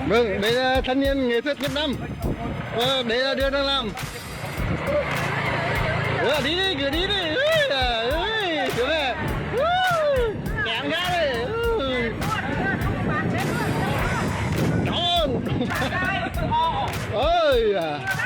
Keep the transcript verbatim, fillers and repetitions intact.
Bang, beda tanian ngeset ngep nam. Oh, beda dia dalam. Wah, diri ke diri. Wih, wih, coba. Wuh, tangga deh. Wuh. Tong. Oh, iya.